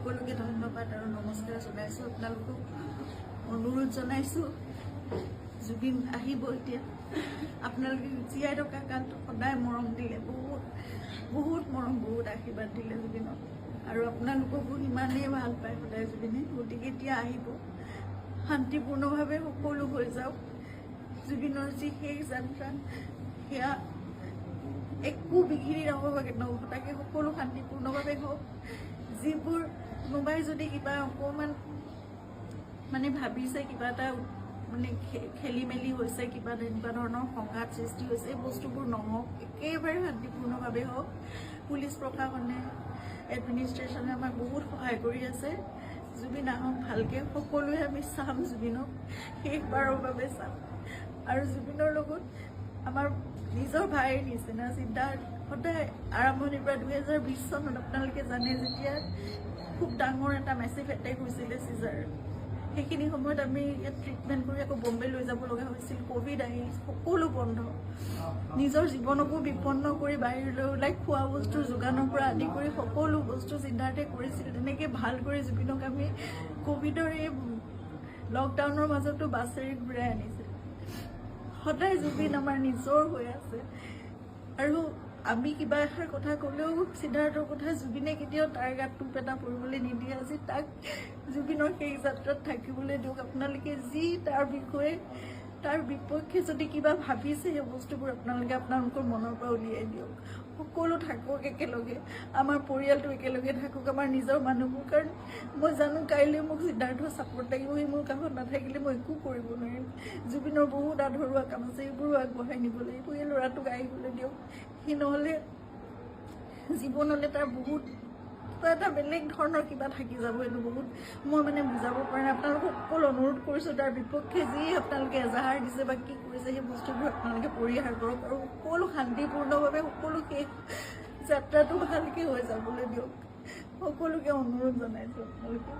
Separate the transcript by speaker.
Speaker 1: সকলোকে ধন্যবাদ আৰু নমস্কাৰ জনাইছোঁ। আপোনালোকক অনুৰোধ জনাইছোঁ, জুবিন আহিব এতিয়া। আপোনালোকে জীয়াই থকা কালটো সদায় মৰম দিলে, বহুত বহুত মৰম, বহুত আশীৰ্বাদ দিলে জুবিনক আৰু আপোনালোককো সিমানেই ভাল পায় সদায় জুবিনে। গতিকে এতিয়া আহিব, শান্তিপূৰ্ণভাৱে সকলো হৈ যাওক। জুবিনৰ যি শেষ যাত্ৰা, সেয়া একো বিঘিনি নঘটাকে নঘটাকে সকলো শান্তিপূৰ্ণভাৱে হওক। যিবোৰ কোনোবাই যদি কিবা অকণমান মানে ভাবিছে, কিবা এটা মানে খেলি মেলি হৈছে, কিবা তেনেকুৱা ধৰণৰ সংঘাত সৃষ্টি হৈছে, এই বস্তুবোৰ নহওক, একেবাৰে শান্তিপূৰ্ণভাৱে হওক। পুলিচ প্ৰশাসনে, এডমিনিষ্ট্ৰেশ্যনে আমাক বহুত সহায় কৰি আছে। জুবিন আহক ভালকে, সকলোৱে আমি চাম জুবিনক, শেষবাৰৰ বাবে চাম। আৰু জুবিনৰ লগত আমাৰ নিজৰ ভাইৰ নিচিনা সিদ্ধাৰ্থ সদায় আৰম্ভণিৰ পৰা। 2020 চনত আপোনালোকে জানে, যেতিয়া খুব ডাঙৰ এটা মেচিভ এটেক হৈছিলে চিজাৰ, সেইখিনি সময়ত আমি ইয়াত ট্ৰিটমেণ্ট কৰি আকৌ বম্বে লৈ যাব লগা হৈছিল। ক'ভিড আহিল, সকলো বন্ধ। নিজৰ জীৱনকো বিপন্ন কৰি বাহিৰলৈ ওলাই খোৱা বস্তুৰ যোগানৰ পৰা আদি কৰি সকলো বস্তু সিদ্ধাৰ্থে কৰিছিল। তেনেকৈ ভাল কৰি জুবিনক আমি ক'ভিডৰ এই লকডাউনৰ মাজতো বাছেৰে ঘূৰাই আনিছিল। সদায় জুবিন আমাৰ নিজৰ হৈ আছে আৰু আমি কিবা এষাৰ কথা ক'লেও সিদ্ধাৰ্থৰ কথা জুবিনে কেতিয়াও তাৰ গাত টোপ এটা পৰিবলৈ নিদিয়ে। আজি তাক জুবিনৰ শেষ যাত্ৰাত থাকিবলৈ দিয়ক। আপোনালোকে যি তাৰ বিষয়ে, তাৰ বিপক্ষে যদি কিবা ভাবিছে, সেই বস্তুবোৰ আপোনালোকে আপোনালোকৰ মনৰ পৰা উলিয়াই দিয়ক। সকলো থাকক একেলগে, আমাৰ পৰিয়ালটো একেলগে থাকক, আমাৰ নিজৰ মানুহবোৰ। কাৰণ মই জানো, কাইলৈ মোক সিদ্ধাৰ্থৰ ছাপৰ্ট লাগিব। সি মোৰ কাষত নাথাকিলে মই একো কৰিব নোৱাৰিম। জুবিনৰ বহুত আধৰুৱা কাম আছে, সেইবোৰো আগবঢ়াই নিব লাগিব। এই ল'ৰাটোক আহিবলৈ দিয়ক। সি নহ'লে জীৱনলৈ তাৰ বহুত কিবা এটা বেলেগ ধৰণৰ কিবা থাকি যাব। এইটো বহুত মই মানে বুজাব পৰা নাই। আপোনালোকক অকল অনুৰোধ কৰিছোঁ, তাৰ বিপক্ষে যি আপোনালোকে এজাহাৰ দিছে বা কি কৰিছে, সেই বস্তুবোৰ আপোনালোকে পৰিহাৰ কৰক আৰু সকলো শান্তিপূৰ্ণভাৱে সকলো শেষ যাত্ৰাটো ভালকৈ হৈ যাবলৈ দিয়ক। সকলোকে অনুৰোধ জনাইছোঁ আপোনালোকে।